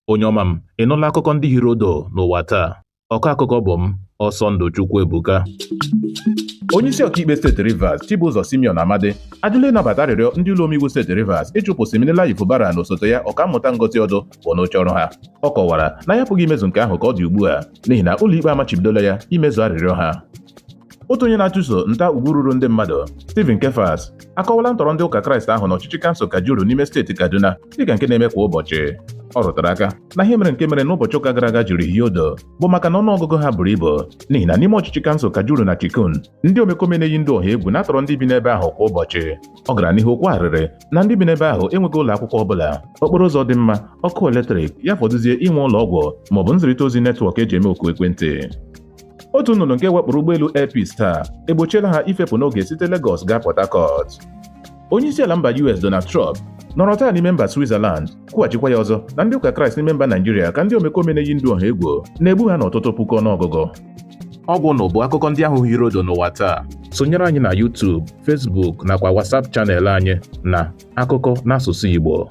Onye ọma m, ị nụla akụkọ ndị hiri odo n'ụwa taa? Ọkọ akụkọ bụ m, Ọsọndụ Chukwuebuka. Onyeisi ọkaikpe steeti Rivers, Chibụzọ Simeon Amadi, ajụla ịnabata arịrịọ ndị ụlọ omeiwu steeti Rivers ịchụpụ Siminalayi Fubara na osote ya, Ọkammụta Ngozi Ọdụ, pụọ n'oche ọrụ ha. Ọ kọwara na ya apụghị imezu nke ahụ ka ọ dị ugbu a n'ihi na ụlọikpe amachibidola ya imezu arịrịọ ha. Otu onye na-achụso nta ugwu ruru ndị mmadụ, Stephen Kefas, akọwala ntọrọ ndị ụka Kraịst ahụ n'ọchịchị kansụl Kajuru n'ime steeti Kaduna dịka nke na-eme kwa ụbọchị. Ọ rụtara aka na ihe mere nke mere n'ụbọchị ụka gara aga jiri hie odo bụ maka na ọnụọgụgụ ha buru ibu, n'ihi na n'ime ọchịchị kansụl Kajuru na Chikun, ndị omekome na-eyi ndụ ọha egwu na-atọrọ ndị bi n'ebe ahụ kwa ụbọchị. Ọ gara n'ihu kwa arịrị na ndị bi n'ebe ahụ enweghị ụlọ akwụkwọ ọbụla, okporo ụzọ dị mma, ọkụ eletrik, ya fọdụzie inwe ụlọ ọgwụ maọbụ nzirịta ozi netwọk eji eme oku ekwentị. Otu nnụnụ nke wekpụrụ ụgbọelu Air Peace taa egbochiela ha ifepụ n'oge site Lagos gaa Port Harcourt. Onye isi ala mba US, Donald Trump, nọrọ taa n'ime mba Switzerland kwughachikwa ya ọzọ na ndị ụka Kraịst n'ime mba Naijiria ka ndị omekome na-eyi ndụ ọha egwu na-egbu ha n'ọtụtụ puku ọnụọgụgụ. Ọgwụ nụ bụ akụkọ ndị ahụ hiri odo n'ụwa taa. Sonyere anyị na YouTube, Facebook nakwa WhatsApp channel anyị na Akụkọ n'asụsụ Igbo.